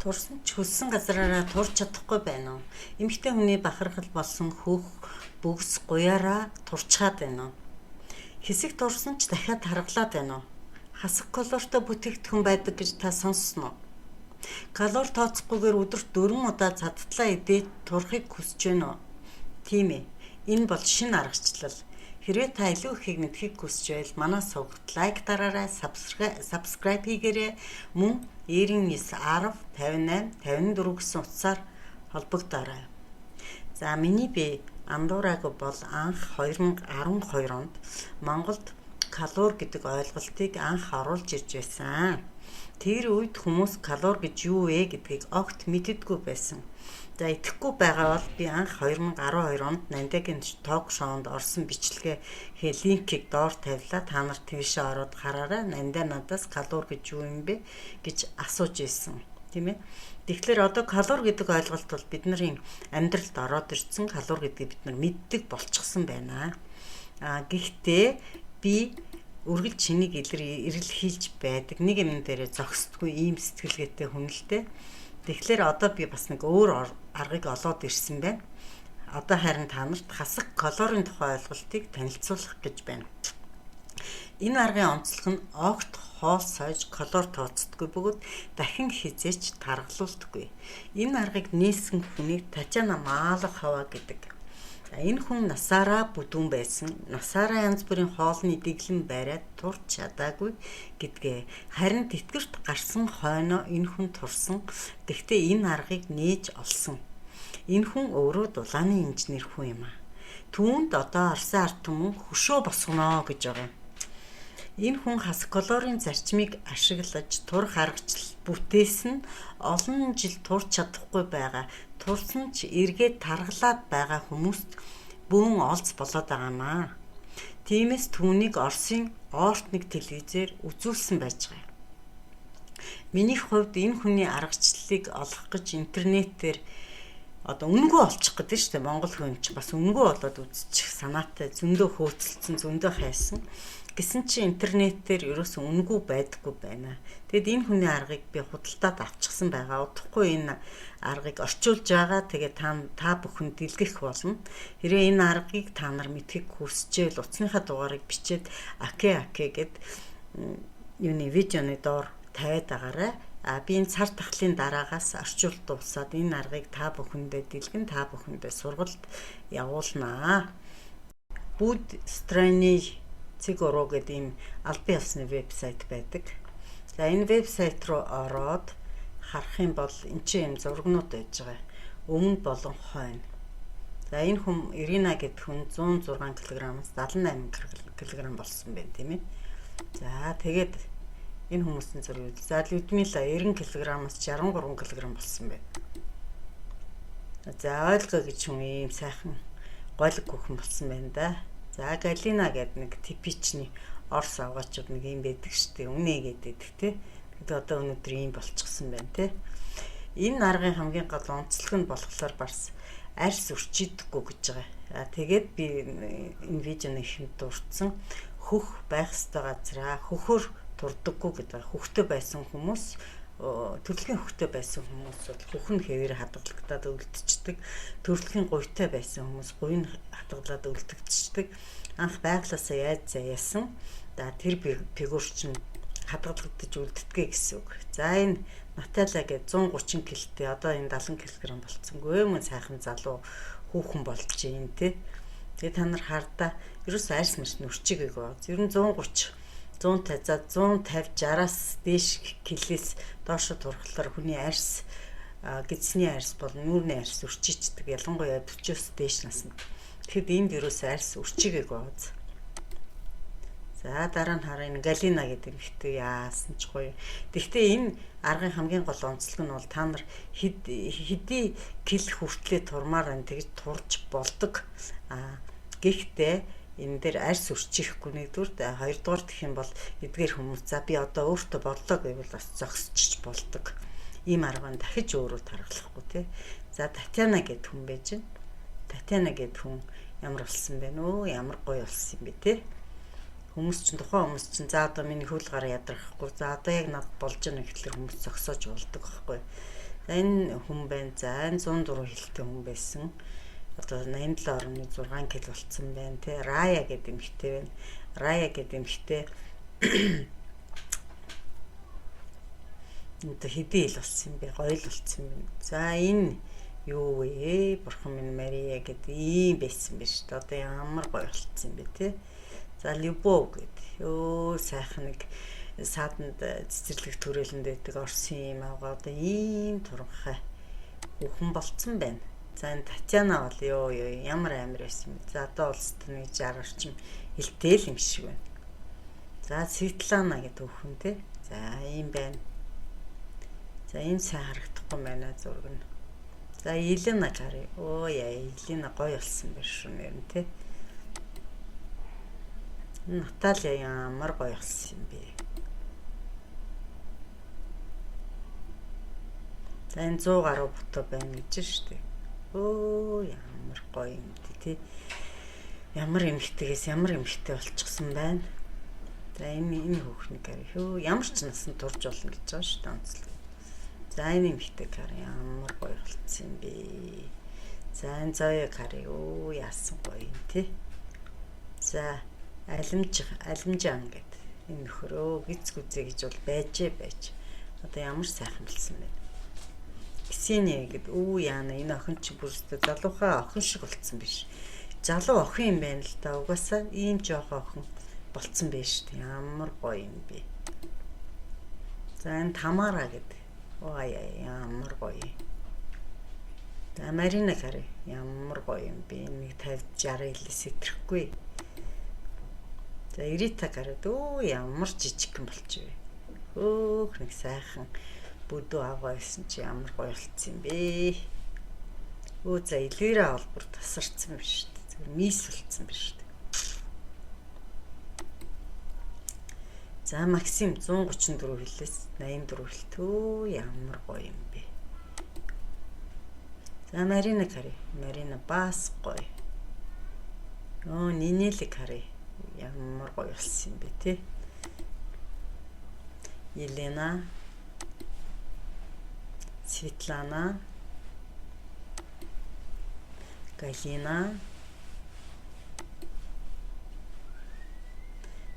Турсан ч хөлсөн газраараа турж чадахгүй байна уу? Эмэгтэй хүний бахархал болсон хөх бөгс гуяараа турчхаад байна уу? Хэсэг турсан ч дахиад таргалаад байна уу? Хасах калоритой бүтээгдэхүүн байдаг гэж та сонссон уу? Калори тооцохгүйгээр өдөрт 4 удаа цадтлаа идээд турахыг хүсэж байна уу? Тийм ээ. Энэ бол шинэ аргачлал. Хэрвээ та илүү ихийг мэдэхийг хүсч байвал манай сувагт лайк дараарай, subscribe хийгээрэй. Мөн 99 10 58 54 гэсэн утсаар холбогдоорой. За, миний бие андуураагүй бол анх 2012 онд Монголд калори гэдэг ойлголтыг анх оруулж ирж байсан. Тэр үед хүмүүс калори гэж юу вэ гэдгийг огт мэддэггүй байсан. За, итгэхгүй байгаа бол би анх 2012 онд Нандагийн ток шоунд орсон бичлэгээ линкийг доор тавилаа. Та нар тийшээ ороод хараарай. Нандаа надаас калори гэж юу юм бэ гэж асууж ирсэн. Тийм ээ. Тэгэхээр одоо калори гэдэг ойлголт бол бидний амьдралд ороод ирсэн. Калори гэдгийг бид нар мэддэг болчихсон байна. А гэхдээ би үргэлж чинийг эрэл хийлж байдаг. Нэг юм дээрээ зогсдгүй ийм сэтгэлгээтэй хүн л дээ. Тэгэхээр одоо би бас нэг өөр аргыг олоод ирсэн байна. Одоо харин та нарт хасах калорийн тухай ойлголтыг танилцуулах гэж байна. Энэ аргын онцлог нь огт хоол сойж калори тооцдоггүй бөгөөд дахин хэзээ ч таргалуулдаггүй. Энэ аргыг нээсэн хүнийг Татьяна Малахова гэдэг. Энэ хүн насаараа бүдүүн байсан. Насаараа янз бүрийн хоолны дэглэм бариад турч чадаагүй гэдгээ. Харин тэтгэврт гарсан хойноо энэ хүн турсан. Гэхдээ энэ аргыг нээж олсон. Энэ хүн өөрөө дулааны инженер хүн юм аа. Түүнд одоо Оросын ард түмэн хөшөө босгоно гэж байгаа юм. Энэ хүн хас калорийн зарчмыг ашиглаж турах аргачлал бүтээсэн нь олон жил турч чадахгүй байгаа. Турсан ч эргээд таргалаад байгаа хүмүүст бөөн олз болоод байгаа юм аа. Тиймээс түүнийг Оросын Орт нэг телевизээр үзүүлсэн байж байгаа. Миний хувьд энэ хүний аргачлалыг олох гэж интернетээр одоо үнэгүй олчих гэдэг нь шүү дээ. Монгол хүн чинь бас үнэгүй болоод үзчих санаатай, зөндөө хөөцөлдсөн, зөндөө хайсан. Гэсэн чи интернетээр ерөөсөн үнэгүй байдаггүй байна. Тэгэд энэ хүний аргыг би худалдаад авчихсан байгаа. Удахгүй энэ аргыг орчуулж байгаа. Тэгээд та бүхэн дэлгэх болно. Хэрвээ энэ аргыг та нар мэдхийг хүсчээл утасныхаа дугаарыг бичээд аке аке гэд юуны видеоны доор тавиад агаарай. А би энэ цар тахлын дараагаас орчуулт дуусаад энэ аргыг та бүхэндээ дэлгэн, та бүхэндээ сургалт явуулнаа. Буд страны цэг уруу гэдэг ийм албан ёсны вебсайт байдаг. За, энэ вебсайт руу ороод харах юм бол эн чинь юм зургнууд байж байгаа. Өмнө болон хойно. За, энэ хүн Ирина гэдэг хүн 106 кг-аас 78 кг болсон байна, тийм ээ. За, тэгээд энэ хүмүүсийн зураг. За, Людмила 90 кг-аас 63 кг болсон байна. За, Ольга гэж хүн ийм сайхан голиг хүүхэн болсон байна да. За, Галина гэдэг нэг типичний Орос авгаачууд нэг юм байдаг шүү дээ. Үнэ гэдэг те. Тэгэд одоо өнөөдөр ийм болчихсон байна те. Энэ аргын хамгийн гол онцлог нь болохоор бас арьс өрчийдэггүй гэж байгаа. А тэгээд би энэ видеоны ихэнд дурдсан хөх байх ёстой газраа хөхөр турдаггүй гэдэг. Хөхтэй байсан хүмүүс, төрөлхийн хөхтэй байсан хүмүүс бол хөх нь хэвээр хадгалагдаад үлдчихдэг. Төрөлхийн гуйтай байсан хүмүүс гуй нь хадгалаад үлдчихдэг. Анх байглаасаа яаж заяасан. За, тэр фигур чинь хадгалагдаж үлддэгэ гэсэн үг. За, энэ Наталя гээд 130 кг-тэй одоо энэ 70 кг болцсонгүй мөн сайхан залуу хүүхэн болж байна те. Тэгээ та нар хардаа ерөөс арьс мэрс нүрчигээг ба. Ер нь 130 150, за 150 60-аас дээш килээс доошо турхлаар хүний арьс, гэдсний арьс бол нүүрний арьс өрчичдэг. Ялангуяа 40-оос дээш наснд. Тэгэхэд энд ерөөс арьс өрчигээг бооз. За, дараа нь хараа, энэ Галина гэдэг эмэгтэй яасан ч гоё. Гэхдээ энэ аргын хамгийн гол онцлог нь бол та нар хэд хэдий кил хүртлээ турмаар байна, тэгж турж болдог. А гэхдээ энэ дээр арьс өрчихгүй нэгдүгээр, хоёрдугаар гэх юм бол эдгээр хүмүүс за би одоо өөртөө бодлоо гэвэл бас зогсчих болдог. Ийм арга нь дахиж өөрөө таргалахгүй тий. За, Татьяна гэдэг хүн байж байна. Татьяна гэдэг хүн ямар болсон бэ нөө, ямар гоё болсон юм бэ те. Хүмүүс чинь, тухайн хүмүүс чинь за одоо миний хөл гараа ядрахгүй. За, одоо яг над болж байгаа гэхлээр хүмүүс зогсоож болдог байхгүй. За энэ хүн байна. За энэ 104 хилтэй хүн байсан. Одоо 87.6 кг болцсон байна те. Рая гэдэг эмэгтэй байна. Рая гэдэг эмэгтэй одоо хэдэн хил болсон юм бэ? Гоё л болцсон юм. За энэ юу вэ? Бурхан минь Мария гэдэг ийм байсан биш үү? Одоо ямар гоё болцсон юм бэ те. За Любов гэдэг. Өө сайхан нэг сааданд цэцэрлэг төрөлөнд байдаг Орсын юм авгаа одоо ийм туранхай хүүхэн болцсон байна. За энэ Татьяна бол ёо ёо ямар амар байсан юм. За одоо улсад нэг 60 орчим хилтэй л юм шиг байна. За Светлана гэдэг хүүхэн те. За ийм байна. За энэ сайн харагдахгүй байна зураг нь. За Елена харъя. Оо яа Елена гоё болсон байх шүү нэр нь те. Наталья ямар гоё болсон юм бэ. За энэ 100 гаруй бутаа байна гэж шүү дээ. Өө ямар гоё юм бэ те. Ямар эмэгтэйгээс ямар эмэгтэй болчихсон байна. За энэ хүүхнийг харъя. Хөө ямар ч насан турж болно гэж байгаа шүү дээ онцлог. За энэ эмэгтэй харъя. Ямар гоё болцсон юм бэ. За энэ Зоя харъя. Өө яасан гоё юм те. За алимжан гэд энэ нөхөрөө гиз гүзээ гэж бол байжээ байж. Одоо ямар сайхан болсон бэ. Ксения гэд өө яана энэ охин чи бүрстэ залуухаа охин шиг болцсон биш. Залуу охин юм байна л да. Угаасаа ийм жоохон охин болцсон байж шүү дээ. Ямар гоё юм бэ. За энэ Тамара гэд. Оо яа ямар гоё. За Марина харъя. Ямар гоё юм бэ. Нэг 50 60 хилээс итгэхгүй. За Ирита гараад өө ямар жижигхэн болчихвэ. Хөөх нэг сайхан бүдүү авгаа байсан чи ямар гоё болцсон юм бэ. Өө за Элвира бол бүр тасарсан биш үү. Зүгээр мис болцсон биш үү. За Максим 134 хилээс 84 хилтөө ямар гоё юм бэ. За Марина харъя. Марина бас гоё. Өө Нинелик харъя. Ямар гоё болсон юм бэ те. Елена, Светлана, Галина,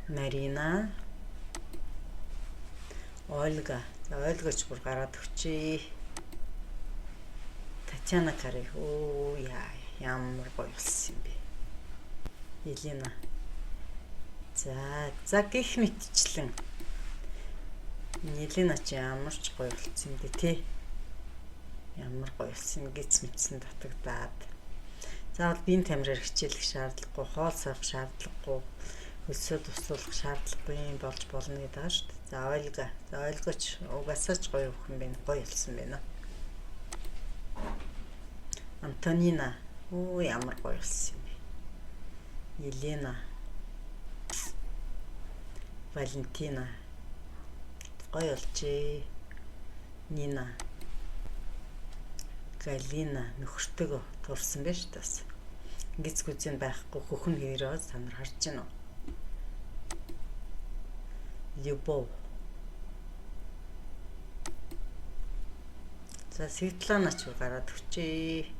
Марина, Ольга. За Ольга ч бүр гараад өгчээ. Татьяна харъя. Өө яа ямар гоё болсон юм бэ. Елена. За гих мэтчлэн. Елена ч ямар ч гоё болсон юм бэ те. Ямар гоё болсон гиз мэтсэн татагдаад. Заавал биеийн тамираар хичээлэх шаардлагагүй, хоол савх шаардлагагүй, хөлсөө туслуулах шаардлагагүй юм болж болно гэдэг байгаа шүү дээ. За Ольга. За Ольга ч угаасаа ч гоё хүн байна. Гоё болсон байна. Антонина. Өө ямар гоё болсон юм бэ. Елена. Валентина. Гоё болжээ. Нина. Галина нөхөртөөгөө турсан байж таас. Гиз гүзэн байхгүй хөхөн хэрэг та нар харж байна уу? Любов. За Светлана ч гараад өгчээ.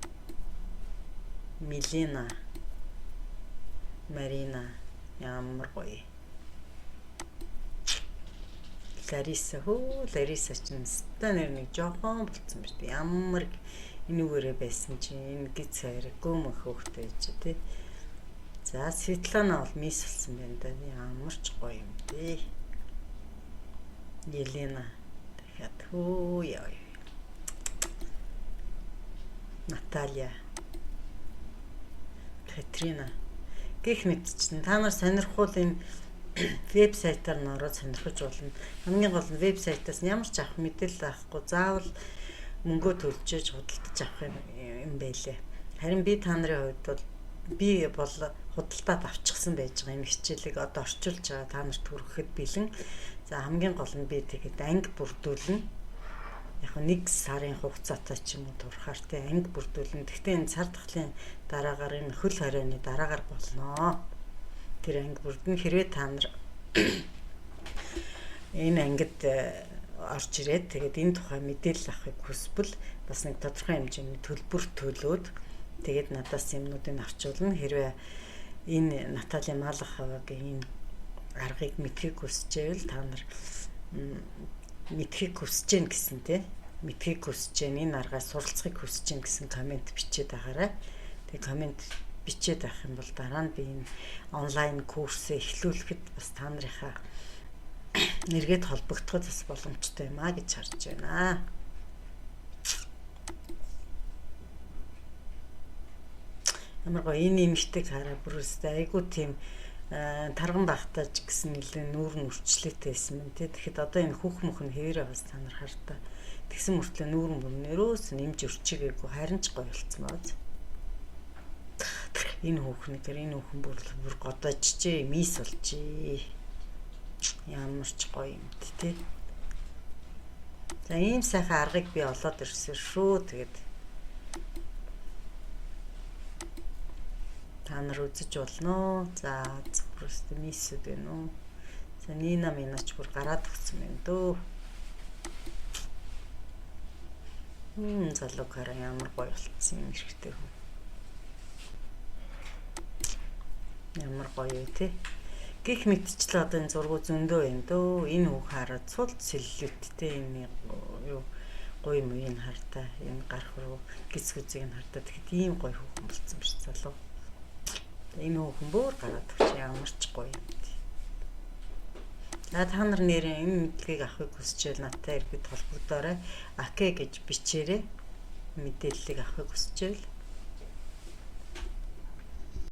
Милена. Марина ямар гоё. Лариса хөө Лариса ч нстэ нэр нэг жоохон болцсон биш үү? Ямар энүүгээрээ байсан чинь энэ гиз хайр гөмөн хөөхтэй байж тий. За Светлана бол мис болсон байна да. Ямар ч гоё юм дээ. Елена дахиад хөө яа. Наталья, Катрина гэх мэтчсэн та нар сонирхвол энэ вебсайтаар нь ороод сонирхож болно. Хамгийн гол нь вебсайтаас ямар ч авах мэдээлэл авахгүй заавал мөнгөө төлжөөж худалдаж авах юм байлээ. Харин би та нарын хувьд бол би бол худалдаад авчихсан байж байгаа юм хичээлийг одоо орчуулж байгаа та нарт хүргэхэд бэлэн. За хамгийн гол нь би тэгэхэд анги бүрдүүлнэ. Яг нэг сарын хугацаатай ч юм уу турхаар те анги бүрдүүлнэ. Гэхдээ энэ цар тахлын дараагаар энэ хөл хорионы дараагаар болноо. Тэр анги бүрдэн хэрвээ та нар энэ ангид орж ирээд тэгээд энэ тухай мэдээлэл авахыг хүсвэл бас нэг тодорхой хэмжээний төлбөр төлөөд тэгээд надаас юмнуудыг авчулна. Хэрвээ энэ Натали Малаховагийн энэ аргыг мэдхийг хүсчээвэл та нар мэдхийг хүсэж гэн гэсэн тий мэдхийг хүсэж гэн энэ аргаас суралцахыг хүсэж гэн гэсэн комент бичээд агаарай. Тэгээ комент бичээд авах юм бол дараа нь би энэ онлайн курсээ эхлүүлэхэд бас та нарынхаа нэргээд холбогдоход бас боломжтой юм а гэж харж байна. Ямар гоё энэ эмэгтэйг хараа бүр өстэй айгуу тийм тарган багтааж гэсэн нэлээ нүүр нь үрчлээтэй байсан юм тий. Тэгэхэд одоо энэ хүүх мөх нь хэвээрээ бас та нар хартаа. Тэгсэн мөртлөө нүүр нь бүр нэрөөс нэмж өрчигээгүй харин ч гоё болцсон баа. Энэ хүүхнийгээр энэ хүүхэн бүр бүр годоожжээ, мис болжээ. Ямар ч гоё юм тий. За ийм сайхан аргыг би олоод ирсэн шүү. Тэгээд та нар үзэж болно. За просто мисүүд байна уу? За Нина минач бүр гараад өгсөн юм дөө. Залуу хараа ямар гоё болцсон юм хэрэгтэй хүн. Ямар гоё вэ те. Гэх мэтчлээ одоо энэ зургуу зөндөө юм дөө. Энэ хүүх хараа цул цэллэлттэй энэ юу гоё юм энэ хартаа энэ гарах руу гис гүзийг нь хартаа. Тэгэхэд ийм гоё хүүхэн болцсон биш залуу. Энэ хүүхэн бүр гараад өгч ямар ч гоё юм. За та нар нэрээ энэ мэдлэгийг авахыг хүсчээл надтай иргэд холбогдоорой. Аке гэж бичээрэй. Мэдээллийг авахыг хүсчээл.